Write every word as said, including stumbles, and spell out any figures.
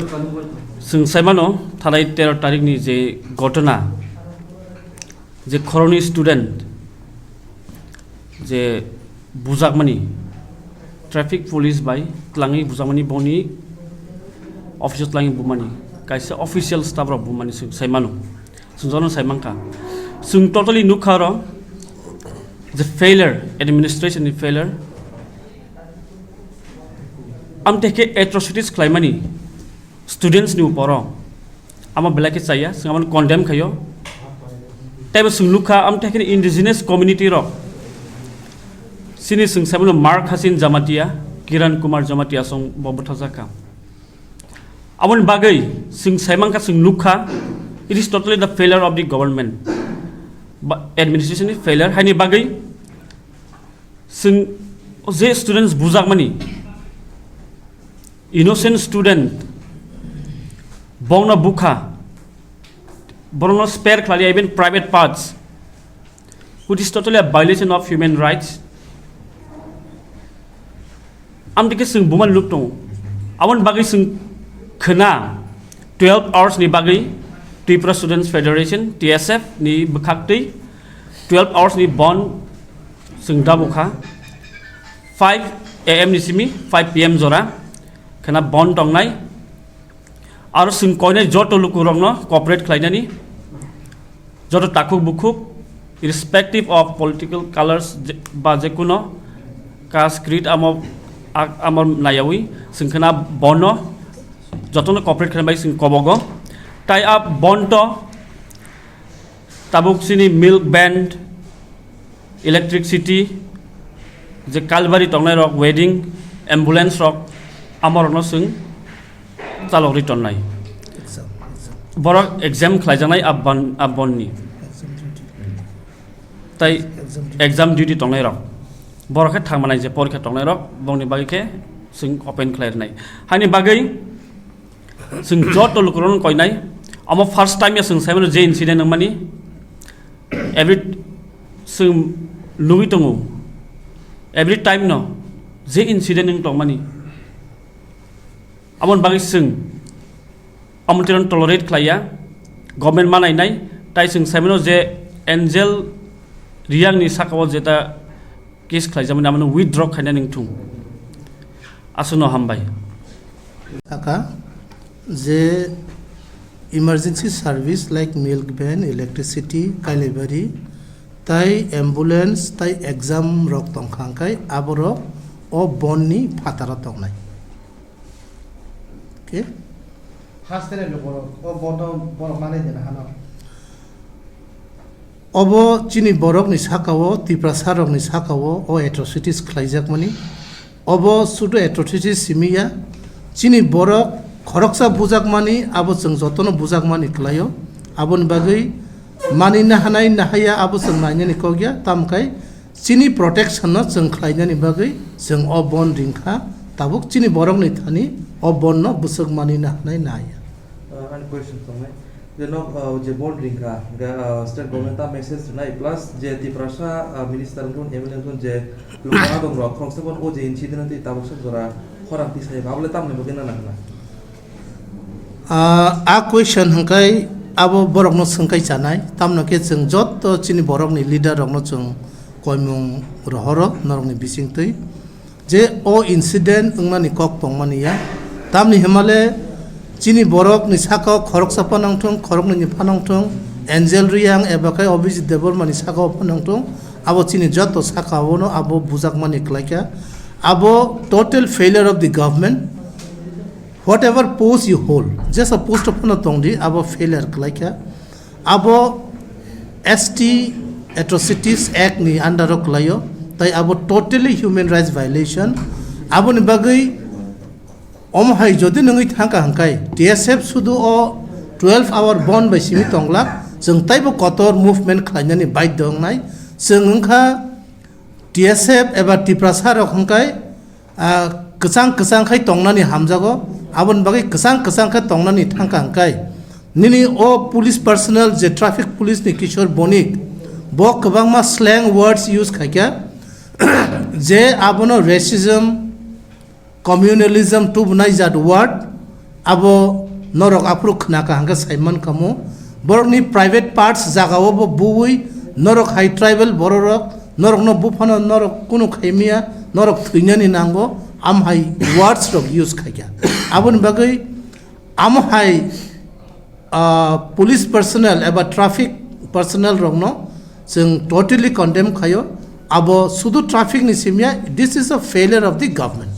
Chwng saimano thalai tero tarikni je ghotona, je khoroknwi student je bujakmani, traffic police bai twlangwi bujakmani, boni office o twlangwi bumani, kaisa official staff rok bumani chwng saimano. Chwng jono sai mankha. Chwng totally nukha oro je failure, administration ni failure. Amtwi khe atrocities khlaimani students ni uporo. Amo belai khe chaya, chwng amoni condemn khaio. Teibo chwng nukha, amtwi khe indigenous community rok. Chini chwng saimano Mark Hasin Jamatia, Kiran Kumar Jamatia song bo bwthajakha. Aboni bagwi chwng saimankha, chwng nukha, it is totally the failure of the government, ba administration ni failure. Haini bagwi chwng je students bujakmani, innocent student, bongno bukha, borokno spare khlai even private parts, which is totally a violation of human rights. Amtwi khe chwng buma nuk tongo. Aboni bagwi chwng khna twelve hours ni bagwi Tripura Students Federation, T S F ni bwkhaktwi twelve hours ni bon chwng dabo kha. Five A M ni simi five P M jora khna bon tongnai. Aro chwng koinai joto lukurokno cooperate khlainani, joto takhuk bukhuk, irrespective of political colors je-, ba jekuno caste, creed, amo, a-, amo nayawi chwng khna bono jotono cooperate khlainai bai chwng kobogo. Tai a bonto tabuk chini milk van, electricity, je Kalbari tongnai rok, wedding, ambulance rok, amorokno chwng chalok ri tonnai. Exam, exam. Borok exam khlaijaknai abon, abonni. Exam duty. Tai exam duty. Exam duty tongnai rok. Borok khe thangmanai je porikha tongnai rok, bongni bagwi khe chwng open khlai rwnai. Haini bagwi chwng joto lukurokno koinai. Omo first time ya chwng saimano je incident wngmani. Every chwng nugwi tongo. Every time no je incident wng tongmani. Aboni bagwi chwng omo twiron tolerate khlaiya. Government manainai. Tai chwng saimano je Angel Riang ni sakao jeta case khlaijak mani, amano withdraw khaina ningthung. Aswkno hambai. Saka je emergency service like milk van, electricity, Kailaibari, tai ambulance, tai exam rok tongkha, hwnkhe aborok o bon ni phataro tongnai. Okay? Hasteni lukurok o bono borok manwi dena hano. Obo chini borokni sakao, Tiprasa rokni sakao o atrocities khlaijakmani. Obo sudu atrocities simi ya. Chini borok khoroksa bujakmani, abo chwng jotono bujakmani kwlaio. Aboni bagwi manina hanai nahaya abo chwng nainani kok ya. Tamkhe chini protection no chwng khlainani bagwi chwng o bon ringkha, tabuk chini borokni thani o bon no bwswk manina hanai nahaya. Uh, ani question tongnai. Je nok, uh, je bon ringkha, ga, uh, state government ta message rinai, plus je Tiprasa, uh, minister wngkha, M L A wngkha, je lukha adong rok, khoroksa bon o je incident twi tabuk sak jora khorang tisai ba, abole tamni bagwi nana hwnna. Ah, a question hwnkhe abo borokno swngkai chanai, tamno khe chwng joto chini borokni leader rokno chwng koimung rohoro norokni bisingtwi je o incident wngmani kok tongmani ya, tamni hwnmale chini borokni sakao khoroksa phano wngthung, khoroknwini phano wngthung, Angel Reang eba khe Abhijit Debbarmani sakao phano wngthung, abo chini joto sakaono abo bujakmani kwlaikha, abo total failure of the government. Whatever post you hold, jesa post o phano tongdi, abo failure khlaikha. Abo S T Atrocities Act ni under o kwlaio, tai abo totally human rights violation. Aboni bagwi omo hai jodi nungwi thangkha hwnkhe T S F sudu o twelve hour bon bai simi tonglak, chwng taibo kotor movement khlainani baidhyo wngnai. Chwng wngkha T S F eba Tiprasa rok hwnkhe, ah, kwchang kwchang khai tongnani hamjago, aboni bagwi kwchang kwchang khe tongnani thangkha hwnkhe nini o police personnel je traffic police ni Kishore Bonik, bo kwbangma slang words use khaikha, je abono racism, communalism tubunai jat word, Abo norok aphuru khna kaham khe saiman kamo. Borokni private parts jagao bo buwi norok hai tribal bororok norokno buphano norok kunu khaimiya, norok thwinani nango, am hai words rok use khaikha. Aboni bagwi amo hai ah, police personnel eba traffic personnel rokno chwng totally condemn khayo. Abo sudu traffic ni simya, this is a failure of the government.